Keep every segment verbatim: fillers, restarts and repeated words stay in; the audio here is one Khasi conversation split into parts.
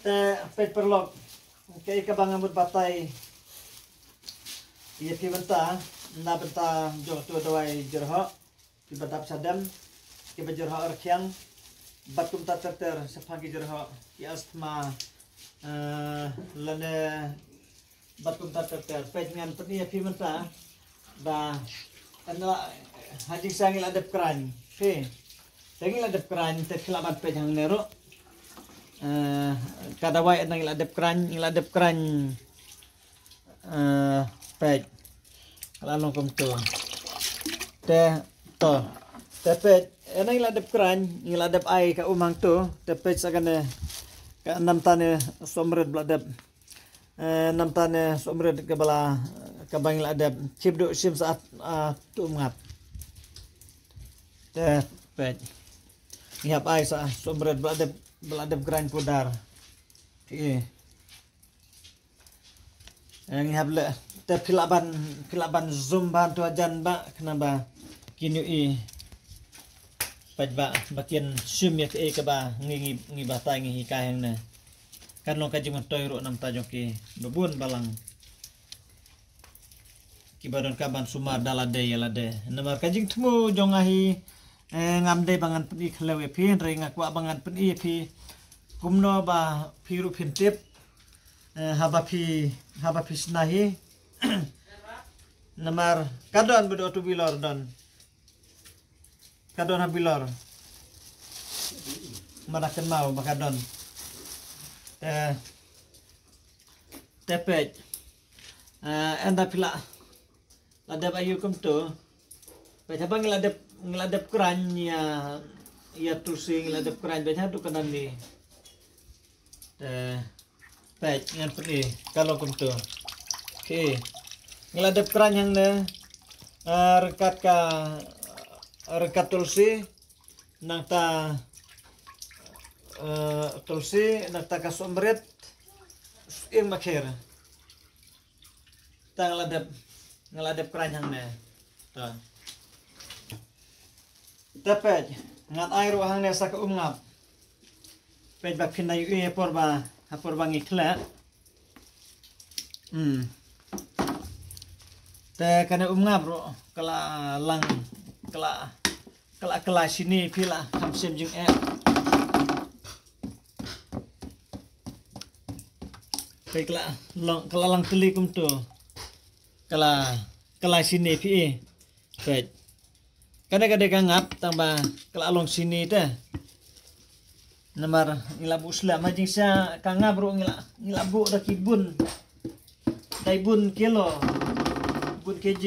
Te peit paralok, kaei kaba nga mut batai ïa phi mynta na bynta jong uto u dawai jyrhoh, phi ba dap shadem, kiba jyrhoh rkhiang, bad kumta ter ter shaphang ki jyrhoh, ki asthma, eh, lane bad kumta ter ter. Peit, ngan pyni ïa phi mynta ba, eh, ha jingshisha ngi la dep khraiñ, phi. Te ngi la dep khraiñ, te phi lah ban peit hangne ruh. Eh, ka dawai, ngi la dep khraiñ, ngi la dep khraiñ. Eh, peit. Ka la long kumto. Te, to. Te peit, eh, ngi la dep khraiñ, ngi la dep ai ka um hangto. Te peit sa kane, ka namta ne Sumrit ba la dep. Eh, namta ne Sumrit kaba la, kaba ngi la dep. Chip duh shim sa, ah, tu um ngap. Te peit. Ngi hap ai sa Sumrit ba la dep, ba la dep grind powder. Te, eh, ngi hap leh, te phi lah ban, phi lah ban zoom bha to hajan ba, khnang ba kin ïohi. Peit ba, ba kin shim ïa kaei kaba ngi, ngi, ngi batai, ngi hikai hangne. Kan long ka jingmyntoi ruh namta jong ki ba bun balang kiba donkam ban sumar da lade ïa lade. Namar ka jingthmu jong nga hi, eh, ngam dei ba ngan pyni khlem ïa phi, hynrei nga kwah ba ngan pyni ïa phi kumno ba phi ruh phin tip, eh, haba phi, haba phi shna hi. Namar ka don ba dei uto u bilor don. Ka don ha bilor. Mara kynmaw ba ka don. Te, te peit. Eh, ynda phi la, la dep aiu kumto. Peit, haba ngi la dep, ngi la dep khraiñ ïa, ïa tulsi, ngi la dep khraiñ, peit, haduh kanan ni. Te, peit, ngan pyni, ka long kumto. Okay. Ngi la dep khraiñ hangne, eh, ryngkat ka, ryngkat tulsi, nangta, eh, tulsi, nangta ka Sumrit, ïing makher. Te nga la dep, nga la dep khraiñ hangne. Te. Te peit, ngan ai ruh hangne sa ka um ngap. Peit ba phin da ïohi ha por ba, ha por ba ngi khleh. Hmm. Te kane um ngap ruh, ka la lang, ka la, ka la, ka la shini phi la kham shym jingeh. Peit ka la long, ka la lang tylli kumto. Ka la, ka la shini phi. Peit. Kane ka dei ka ngap tang ba ka la long shini te. Namar ngi la buh slem ha jingshisha ka ngap ruh ngi la, ngi la buh da ki bun. Dei bun kilo. Bun K G.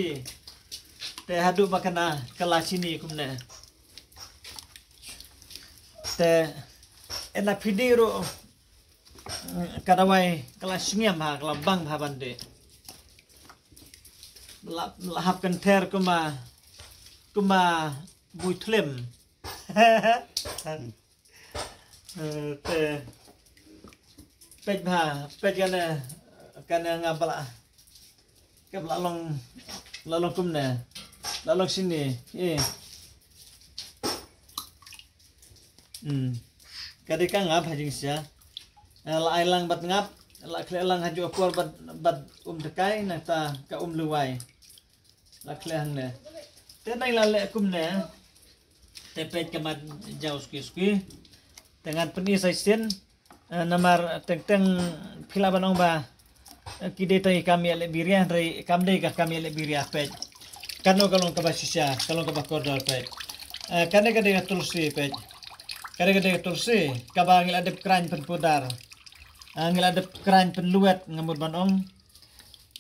Te haduh ba kane ka la shini kumne. Te ynda phi dih ruh ka dawai ka la sngem ha, ka la bang ha ban dih. La, la hap kynther kumba, kumba bui thlem. Eh, te peit bha, peit kane, kane ngap ba la, ka ba la long, la long kumne, la long shini, eh. Hmm. Ka dei ka ngap ha jingshisha. Eh, la ai lang bad ngap, la khleh lang ha ju apor bad, bad um dkai, nangta ka um lywai. La khleh hangne. Te nang la leh kumne. Te peit ka mat jaw skwi skwi. Te ngan pyni sa shisien. Eh, namar teng teng phi lah ban ong ba, eh, ki dei tang i kam ïaleh biria, hynrei kam dei ka kam ïaleh biria peit. Kano ka long kaba shisha, ka long kaba kordor peit. Eh, kane ka dei ka tulsi peit. Kane ka dei ka tulsi, kaba ngi la dep khraiñ pynpudar. Eh, ngi la dep khraiñ pynluwet nga mut ban ong.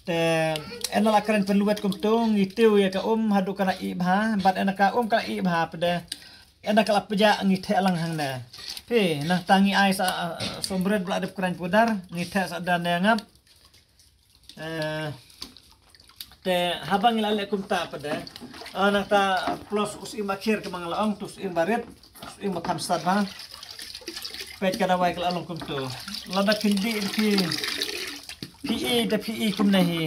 Te ynda la kren pynluwet kumto ngi tiew ïa ka um haduh ka la ih bha, bad ynda ka um ka la ih bha pdeng ynda ka la pjah ngi theh lang hangne. Phi, nangta ngi ai sa, ah, Sumrit ba la dep kren pudar, ngi theh sa da ne ngap. Eh, te haba ngi la leh kumta pdeng, ah, nangta plus u syiem akhir kaba nga la ong, uto u syiem barit. Ïa ma kham stad bha. Peit ka dawai ka la long kumto. Lada phin dih phi, phi i da phi i kumne hi.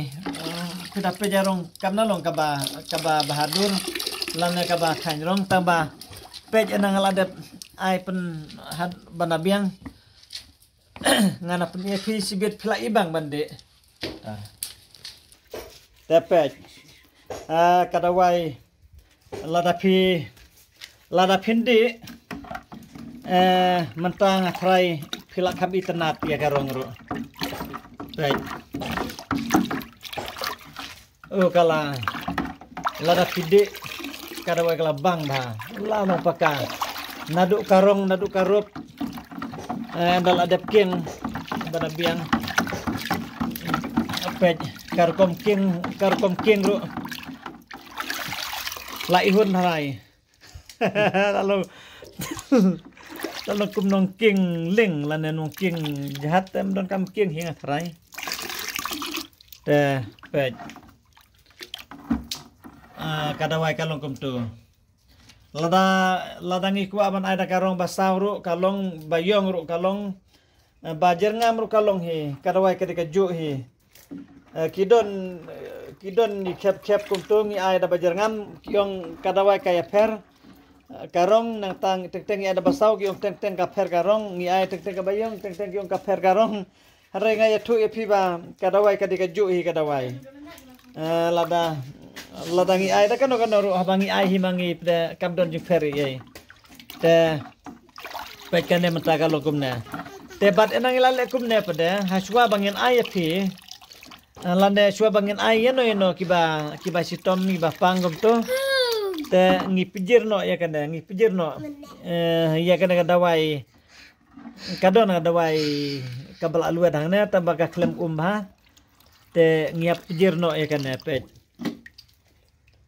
Eh, phi da peit ja rong kam na long kaba, kaba bahadur. Lane kaba khaiñ rong tang ba. Peit ynda nga la dep ai pyn had bana biang. Nga na pyni phi shibit phi la i bang ban dih. Ah. Te peit. Ah, ka dawai lada phi, lada phin dih. Eh, mynta nga try phi la kham itynnad ïa ka rong ruh. Peit. Oh, ka la, lada phi dih ka dawai ka la bang bha. La long paka. Naduh ka rong, naduh ka rup. Eh, ynda la dep kieng, ynda la biang. Peit, ka rukom kieng, ka rukom kieng ruh. La ihun harai. Lalu, lalu kum nongking ling, lane nongking jahat, em, donkam king hi nga tharai. Te, peit. Ah, ka dawai ka long kumtu. Lada, lada ngi kwah ban ai da ka rong ba saw ruh ka long, ba ïong ruh ka long, eh, ba jyrngam ruh ka long hi, ka dawai ka dei kajuh hi. Eh, ki don, eh, ki don ngi khep khep kumtu ngi ai da ba jyrngam, ki ong ka dawai ka ïapher. Eh, ka rong nangta teng teng ngi ai da ba saw, ki ong teng teng ka pher ka rong, ngi ai teng teng ka ba ïong, teng teng ki ong ka pher ka rong. Hynrei nga ïathuh ïa phi ba ka dawai ka dei kajuh hi ka dawai. Eh, lada, lada ngi ai da kano kano ruh haba ngi ai hi ma ngi pdeng kam don jingpher ei. Te peit kane mynta ka long kumne. Te bad ynda ngi la leh kumne pdeng, ha shuwa ba ngin ai ïa phi. Eh, lane shuwa ba ngin ai ïano ïano kiba, kiba shitom kiba pang kumtu. Te ngi pynjir noh ïa kane, ngi pynjir noh. Eh, ïa kane ka dawai. Ka don ka dawai kaba la lwet hangne tang ba ka khlem um bha. Te ngi hap pynjir noh ïa kane peit.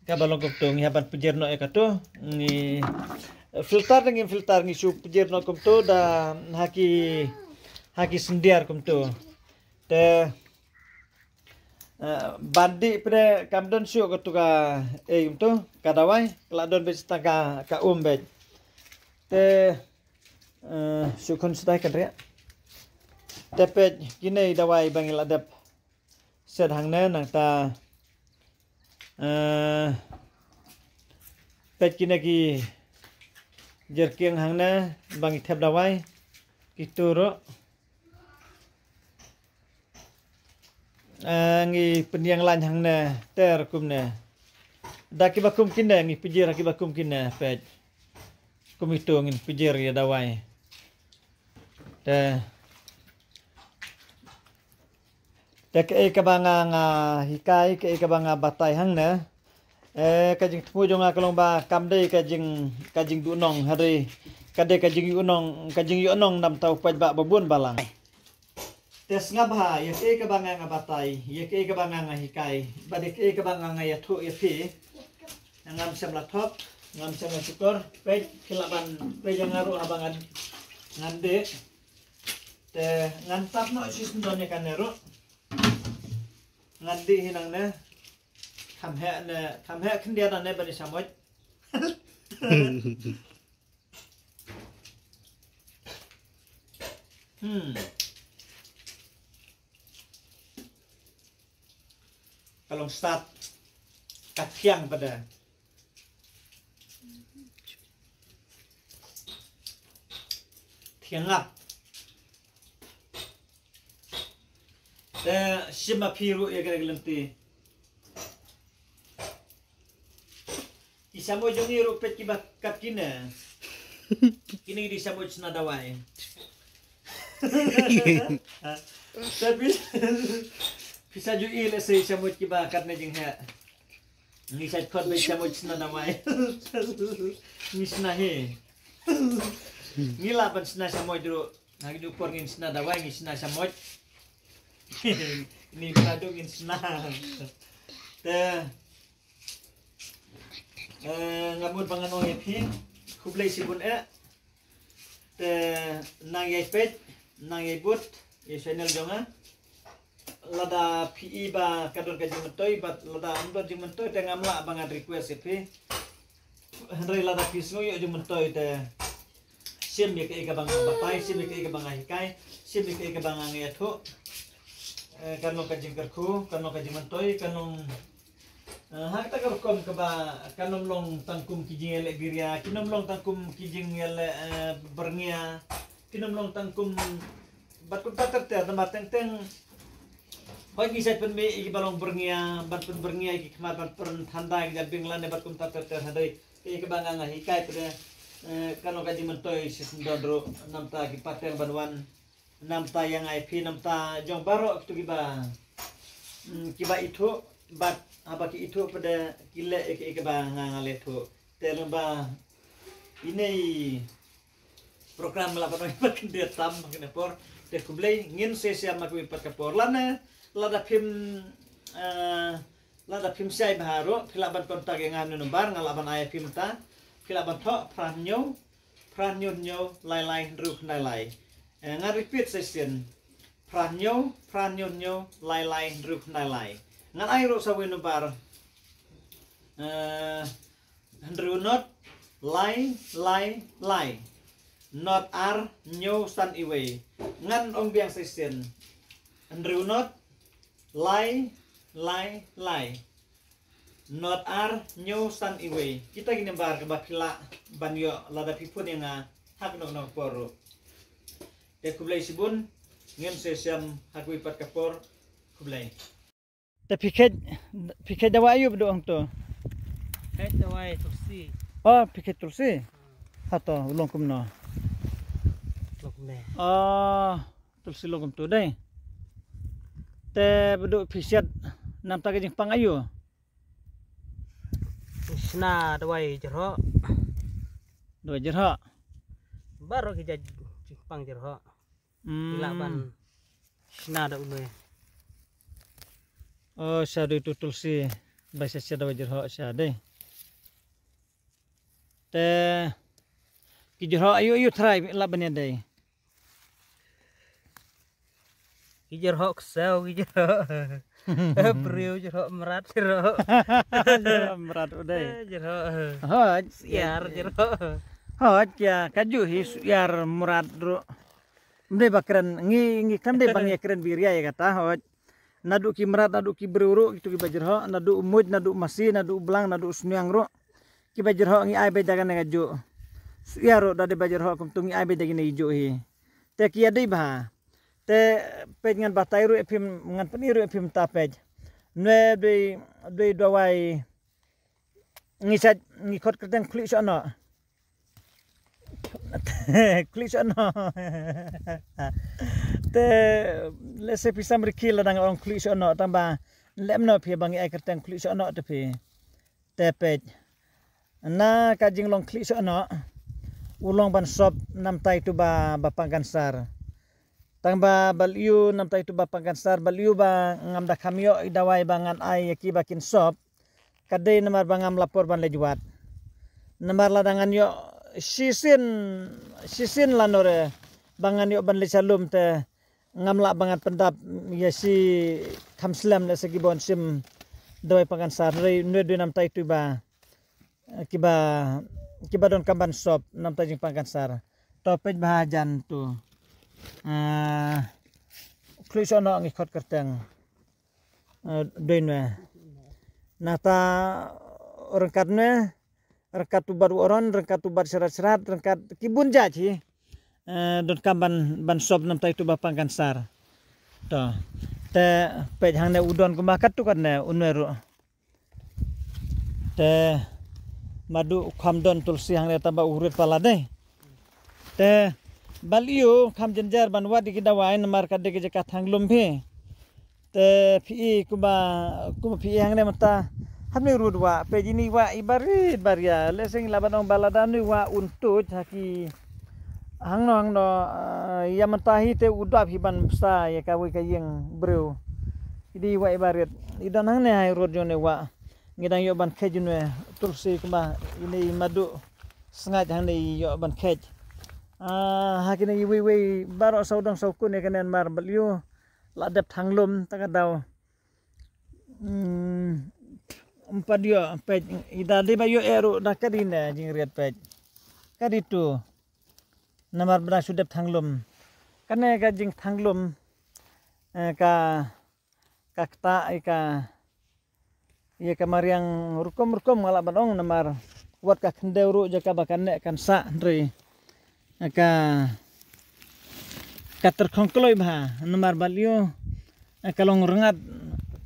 Kaba long kumtu ngi hap ban pynjir noh ïa katu. Ngi filter, ngi filter, ngi shu pynjir noh kumtu da ha ki, ha ki syndiar kumtu. Te, eh, ban dih pdeng kam don shuh katu ka, eh, kumtu ka dawai, ka la don beit tang ka, ka um beit. Te, eh, shu khun sdai kan riak. Te peit kine dawai ba ngi la dep set hangne nangta, eh, peit kine ki jerkieng hangne ba ngi thep dawai. Kitu ruh. Eh, ngi pynïeng lain hangne ter kumne. Da kiba kum kine ngi pynjir ha kiba kum kine peit. Kum itu ngin pynjir ïa dawai. Te, te kaei kaba nga, nga hikai, kaei kaba nga batai hangne. Eh, ka jingthmu jong nga ka long ba kam dei ka jing, ka jingduhnong, hynrei ka dei ka jingïohnong, ka jingïohnong namar u paidbah ba bun balang. Te sngap bha ïa kaei kaba nga, nga batai, ïa kaei kaba nga, nga hikai, bad ïa kaei kaba nga, nga ïathuh ïa phi. Ngam shym la thok, ngam shym la shukor, peit, ki lah ban peit ïa nga ruh haba ngan, ngan dih. Te ngan tap noh shisyndon ïa kane ruh. Ngan dih hi nangne. Kham heh ne, kham heh khyndiat nangne ban ïa shamoit. Hmm. Ka long start. Ka thiang pat de. Thiang ngap. Te shim ma phi ruh ïa ka lynti. Ki shamoit jong ngi ruh peit kiba kat kine. Kine ki dei shamoit sna dawai. Te phi, phi sa ju i lehse shamoit kiba kat ne jingheh. Ngi sa khot ba shamoit sna dawai. Ngi sna hi. Ngi lah ban sna shamoit ruh. Ha kine ki por ngin sna dawai, ngin sna shamoit. Ni padu ngin sna. Te, eh, nga mut ba ngan ong ïa phi, khublei shibun eh. Te nang ïai peit, nang ïai bud ïa channel jong nga. Lada phi i ba ka don ka jingmyntoi, bad lada ym don jingmyntoi te ngam lah ba ngan request ïa phi. Hynrei lada phi sngew ïoh jingmyntoi te shim ïa kaei kaba nga batai, shim ïa kaei kaba nga hikai, shim ïa kaei kaba nga ïathuh. Eh, kan long ka jingkyrkhu, kan long ka jingmyntoi, kan long, eh, ha kata ka rukom kaba kan ym long tang kum ki jingïaleh biria, kin ym long tang kum ki jingïaleh, eh, byrngia, kin ym long tang kum Bad kumta ter ter namar teng teng hoi ngi sait pynmih ïa ki ba long byrngia, bad pynbyrngia ïa ki khmat, bad pynthanda ïa ki jabieng lane bad kumta ter ter hadoi. Ïa kaba nga nga hikai pdeng, eh, ka long ka jingmyntoi shi syndon ruh namta ki pateng ban wan. Namta ïa nga ïa phi namta jong baroh kitu kiba, mm, kiba ithuh, bad haba ki ithuh pdeng ki leh ïa ki, ïa kiba nga nga leh thuh. Te lem ba ine i program la ba noi ba kyndiat tam kane por. Te khublei, ngin sa ïashem ha kawei pat ka por. Lane lada phim, eh, lada phim shai bha ruh, phi lah ban contact ïa nga ha une u number, nga lah ban ai ïa phi mynta. Phi lah ban thoh phra hynñiew, phra hynñiew hynñiew, lai lai hynriew khyndai lai. Eh, nga repeat session. Phra hynñiew, phra hynñiew hynñiew, lai lai hynriew khyndai lai. Ngan ai ruh sa wei u number. Eh, hynriew not, lai lai lai, not ar hynñiew san iwei. Ngan ong biang session. Hynriew not, lai lai lai, not ar hynñiew san iwei. Kita ki number kaba phi lah ban ïoh lada phi phone ïa nga ha kano kano ka por ruh. Te khublei shibun, ngin sa ïashem ha kawei pat ka por. Khublei. Te phi kheit, phi kheit dawai aïu ba dei ong to? Kheit dawai tulsi. Oh, phi kheit tulsi. Hato u long kumno? Long kumne. Oh, tulsi long kumto dei. Te ba dei phi siat namta ka jingpang aïu? Shna dawai jyrhoh. Dawai jyrhoh. Baroh ki jait jingpang jyrhoh. Hmm. Lah ban shna da une. Oh, sha dei tu tulsi. Ba sha sha dawai jyrhoh sha dei. Te ki jyrhoh aïu aïu trai lah ban ïa dei. Ki jyrhoh ksew, ki jyrhoh briew, jyrhoh mrad, jyrhoh. Jyrhoh mrad u dei. Eh, jyrhoh. Hoj, syiar, jyrhoh. Hoj, ïa, ka ju hi syiar mrad ruh. Ym dei ba kren, ngi, ngi kren dei ba ngi kren biria ïa kata, hoj. Naduh ki mrad, naduh ki briew ruh, kitu kiba jyrhoh, naduh u muid, naduh u masi, naduh u blang, naduh u sniang ruh. Kiba jyrhoh ngi ai beit da kane ka juh. Syiar ruh da dei ba jyrhoh kumtu ngi ai beit da kine ki juh hi. Te ki ïa dei bha. Te peit ngan batai ruh ïa phim, ngan pyni ruh ïa phim ta peit. Nwe dei, dei dawai ngi sait ngi khot kyrteng khlieh shoh noh. Khlieh shoh noh. Te lehse phi sam rkhie lada nga ong khlieh shoh noh tang ba lem noh phi ba ngi ai kyrteng khlieh shoh noh te phi. Te peit. Na ka jinglong khlieh shoh noh u long ban sop namta itu ba, ba pang kansar. Tang ba, ba lyiu namta itu ba pang kansar, ba lyiu ba ngam da kham ïoh i dawai ba ngan ai ïa ki ba kin sop. Ka dei namar ba ngam la por ban leit wad. Namar lada ngan ïoh shisien, shisien la nore ba ngan ïoh ban leit sha lum te ngam lah ba ngan pyndap ïa shi kham slem lehse ki ban shim dawai pang kansar. Nwe, nwe dei namta itu ba, eh, kiba, kiba donkam ban sop namta jingpang kansar. To peit bha jan tu. Ah, khlieh shoh noh ngi khot kyrteng. Eh, dei nwe. Nata ryngkat nwe, ryngkat u bat u aron, ryngkat u bat shrat shrat, ryngkat ki bun jait hi. Eh, donkam ban, ban sop namta itu ba pang kansar. To. Te peit hangne u don kumba katto katne u nwe ruh. Te madu u kham don tulsi hangne tang ba u rit palat dei. Te ba lyiu kham jynjar ban wad ïa ki dawai namar ka dei ka jaka thanglum phi. Te phi i kumba, kumba phi i hangne mynta. Hangne rud wah, peit ine i wah i barit baria. Lehse ngi lah ban ong ba lada une i wah un tuid ha ki hangno hangno, eh, ïa mynta hi te u dap hi ban bsa ïa kawei ka ïing briew. I dei i wah i barit. I don hangne ha i rud jong une i wah. Ngi dang ïoh ban kheit jong une tulsi kumba ine i madu. Sngaid hangne i ïoh ban kheit. Ah, ha kine iwei iwei baroh saw dong saw kun ïa kane namar ba lyiu la dep thanglum ta ka daw. Hmm, ym pat ïoh peit i da dei ba ïoh eh ruh da ka dei ne jingriat peit. Ka dei tu. Namar ba da shu dep thanglum. Kane ka jingthanglum, eh, ka, ka ktah ïa ka, ïa ka mariang rukom rukom nga lah ban ong namar wat ka khyndew ruh jaka ba kan neh kan sah hynrei ka, ka tyrkhong kloi bha, namar ba lyo, eh, ka long rngat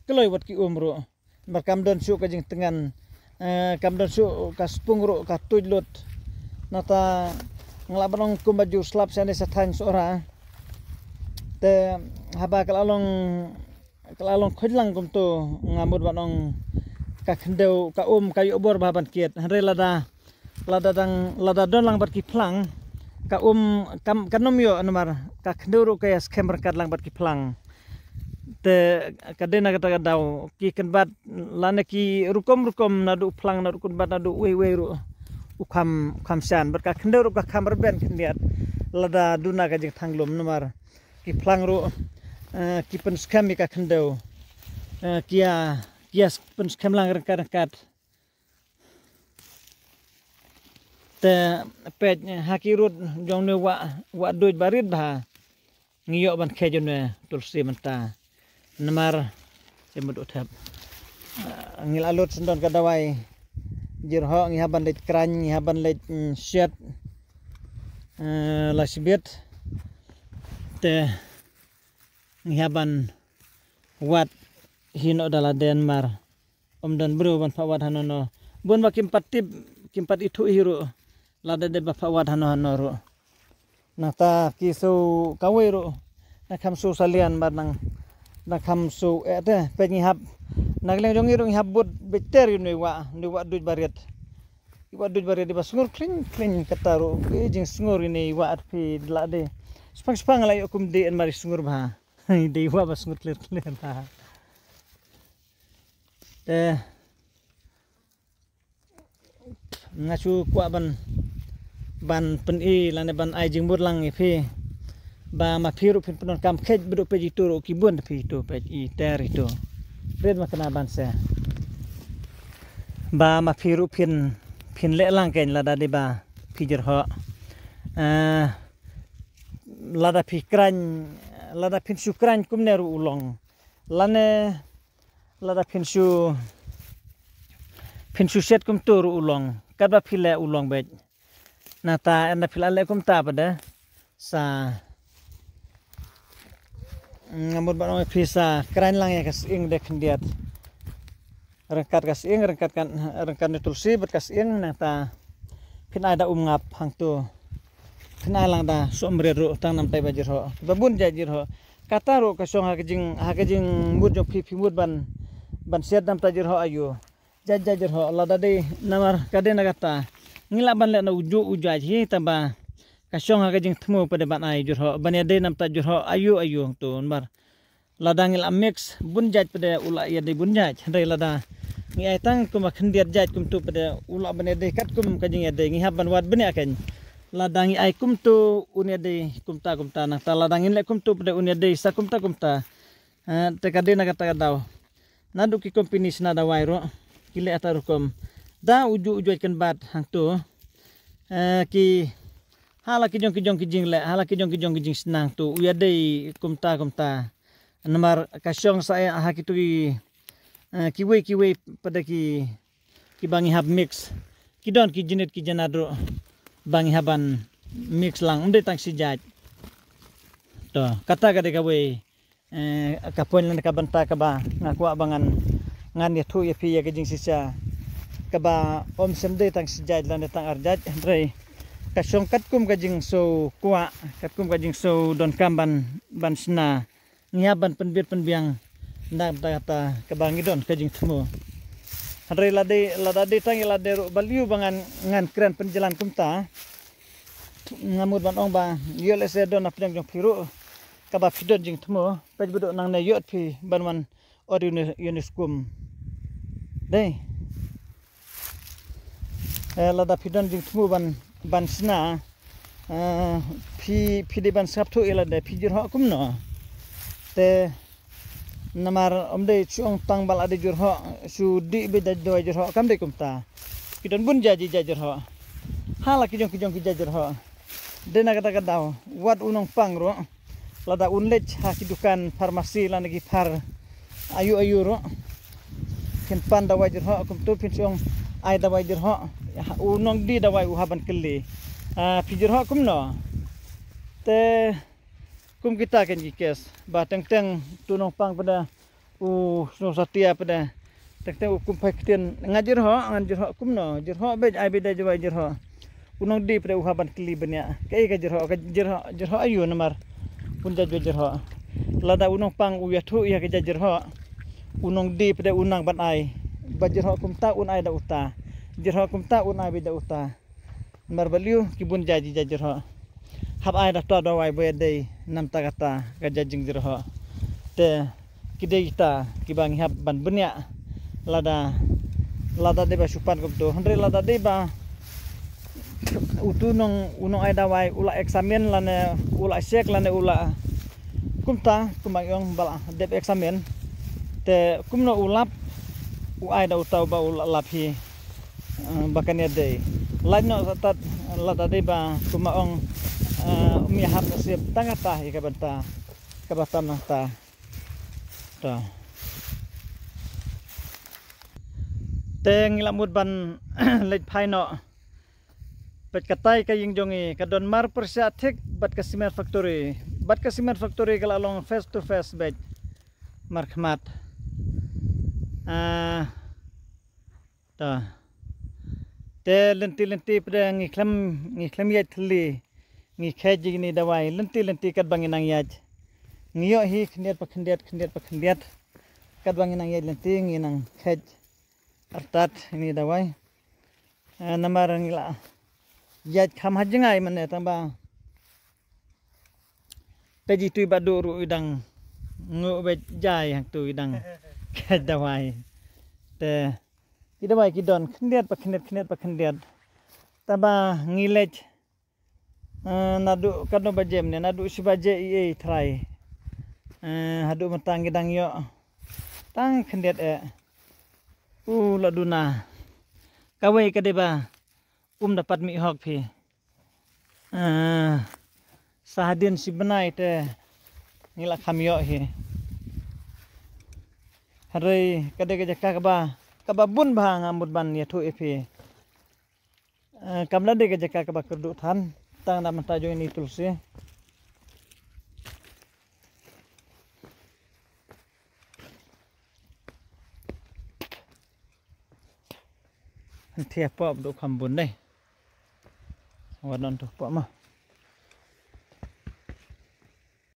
kloi wat ki um ruh. Namar kam don shuh ka jingtngan, eh, kam don shuh ka spung ruh, ka tuid lut. Nangta nga lah ban ong kumba ju slap shane sha thaiñ Sohra. Te haba ka la long, ka la long khoit lang kumto, nga mut ban ong ka khyndew, ka um ka ïoh bor bha ban kit. Hynrei lada, lada dang, lada don lang bad ki phlang, ka um kam, kan ym ïoh, namar ka khyndew ruh ka ïa skhem ryngkat lang bad ki phlang. Te ka dei na kata ka daw ki kynbat lane ki rukom rukom, naduh phlang, naduh kynbat, naduh uwei uwei ruh u kham, u kham shan. Bad ka khyndew ruh ka kham rben khyndiat lada duna ka jingthanglum, namar ki phlang ruh, eh, ki pynskhem ïa ka khyndew, eh, ki ïa, ki ïa pynskhem lang ryngkat ryngkat. Te peit ha ki rud jong ne wah, wah duid ba rit bha. Ngi ïoh ban khe jong ne tulsi mynta. Namar te mut u thep. Ah, ngi la lut sendon ka dawai. Jirhoh ngi hap ban leit krain, ngi hap ban leit, mm, shet. Eh, la sibit. Te ngi hap ban wat hi noh da la den mar. Ym don briew ban phah wad hano no. Bun ba kim pat tip, kim pat ithuh hi ruh. Lada dei ba phah wad hano hano ruh. Nangta ki su kawei ruh. Na kham su salian bad nang, na kham su eh te peit ngi hap. Na ka liang jong ngi ruh ngi hap bud beit ter ïa ngi wah, ngi wah duid barit. Ngi wah duid barit dei ba sngur khlin khlin kata ruh. Ki jingsngur ïa ngi wah at phi la dei. Spang spang la ïoh kum dei en mari sngur bha. Dei wah ba sngur klir klir bha. Te nga shu kwah ban, ban pyni lane ban ai jingmut lang ïa phi. Ba ma phi ruh phin pyndonkam kheit ba duh peit itu ruh ki bun phi itu peit i ter itu. Rit ma kena ban se. Ba ma phi ruh phin, phin leh lang kein lada dei ba phi jirhoh. Eh, lada phi krain, lada phin shu krain kumne ruh u long. Lane lada phin shu, phin shu shet kumto ruh u long. Katba phi leh u long beit. Nangta ynda phi la leh kumta pat de sa, nga mut ban ong ïa phi sa krain lang ïa ka sying de khyndiat. Ryngkat ka sying, ryngkat kan, ryngkat ne tulsi bad ka sying nangta phin ai da um ngap hangto. Phin ai lang da sohmrit ruh tang namtai ba jirhoh. Ba bun jait jirhoh. Kata ruh ka shong ha ka jing, ha ka jingmut jong phi, phi mut ban, ban siat namta jirhoh ayu. Jait jait jirhoh lada dei namar ka dei na kata. Ngi lah ban leh na uju uju hi taba ka shong ha ka jingthmu pat de ban ai jirhoh. Ban ïadei namta jirhoh ayu ayu hangto namar. Lada ngi la mix bun jait pat de u la ïadei bun jait. Hynrei lada ngi ai tang kumba khyndiat jait kumto pat de u la ban ïadei katkum ka jingïadei ngi hap ban wad bniah kein. Lada ngi ai kumto un ïadei kumta kumta nangta lada ngin leh kumto pat de un ïadei sa kumta kumta. Eh, te ka dei na kata ka daw. Naduh ki company sna dawai ruh ki leh ata rukom. Da uju uju kan bat hangto. Eh, ki hala ki jong ki jong ki jingleh, hala ki jong ki jong ki jingsna hangto. U ïadei kumta kumta. Namar ka shong sa ïa ha kitu ki, eh, kiwei kiwei pat de ki, kiba ngi hap mix. Ki don ki jinit ki janat ruh ba ngi hap ban mix lang. Ym dei tang shi jait. To, kata ka dei kawei, eh, ka point lane ka bynta kaba nga kwah ba ngan, ngan ïathuh ïa phi ïa ka jingshisha. Kaba ym shym dei tang shi jait lane tang ar jait, hynrei ka shong katkum ka jingsoh kwah, katkum ka jingsoh donkam ban, ban shna. Ngi hap ban pynbit pynbiang na ka bynta kata kaba ngi don ka jingthmu. Hynrei lada, lada dei tang ïa lade ruh balei ba ngan, ngan kren pynjlan kumta. Nga mut ban ong ba ïoh lehse don na pdeng jong phi ruh kaba phi don jingthmu. Peit ba duh nangne ïoh phi ban wan ot ïa une, ïa une skum. Dei. Eh, lada phi don jingthmu ban, ban shna, eh, phi, phi dei ban sngap thuh ïa lade phi jirhoh kumno. Te namar ym dei shu ong tang ba la dei jirhoh shu dih beit da dawai jirhoh kam dei kumta. Ki don bun jait jait jirhoh. Hala ki jong ki jong ki jait jirhoh. Dei na kata ka daw wat u nongpang ruh lada un leit ha ki dukan pharmacy lane ki phar ayu ayu ruh phin pan dawai jirhoh kumto phin shu ong ai dawai jirhoh. U nongdie dawai u hap ban kylli, ah, phi jirhoh kumno? Te Kum kita kein ki kes ba teng teng tu nongpang pynda u snow satia pynda teng teng u kum phai ktien nga jyrhoh, ngan jyrhoh kumno, jyrhoh bej ai bej da jawai jyrhoh. U nongdie pynda u hap ban kylli bniah kaei ka jyrhoh, ka jyrhoh, jyrhoh aïu namar un jait ba jyrhoh. Lada u nongpang u ïathuh ïa ka jait jyrhoh, u nongdie pynda u nang ban ai ba jyrhoh kumta un ai da uta, jyrhoh kumta un ai bej da uta. Namar ba liu ki bun jait jait jyrhoh hap ai da ta dawai ba ïadei namar kata ka jait jingjyrhoh. Te ki dei kita kiba ngi hap ban bniah lada, lada dei ba shu pan kumto, hynrei lada dei ba utu nong, u nong ai dawai u la eksamin lane u la check lane u la kumta kumba ngi ong ba la dep eksamin. Te kumno u lap, u ai da uta uba u la lap hi. Eh, ba kan ïadei. Lait noh sa tat lada dei ba kumba ong, eh, um ïahap nasib tang kata hi ka bynta kaba tam nangta. To. Te ngi la mut ban leit phai noh. Peit katai ka ïing jong ngi ka don mar pyrshah thik bad ka cement factory. Bad ka cement factory ka la long face to face beit markhmat. Ah, ta. Te lynti lynti pdeng ngi khlem, ngi khlem ïaid thylli. Ngi kheit ïa kine dawai lynti lynti katba ngi nang ïaid. Ngi ïoh hi khyndiat pa khyndiat, khyndiat pa khyndiat. Katba ngi nang ïaid lynti ngi nang kheit artat ïa kine dawai. Eh, namar ngi la ïaid kham ha jngai mane tang ba. Te jitu i Bah Duh ruh i dang nguh beit jai hangtu i dang kheit dawai. Te ki dawai ki don khyndiat pa khyndiat, khyndiat pa khyndiat. Taba ngi leit, eh, naduh katno baje mane, naduh shi baje i ei trai. Eh, haduh mynta ngi dang ïoh tang khyndiat eh. U la duna. Kawei ka dei ba um da pat mih hok phi. Ah, sa hadien shi bnai te ngi la kham ïoh hi. Hynrei ka dei ka jaka kaba, kaba bun bha nga mut ban ïathuh ïa phi. Ah, kam da dei ka jaka kaba kyrduh than tang da mynta jong ini tulsi. Hynthia pop du kham bun dei. Wat non tu pop ma.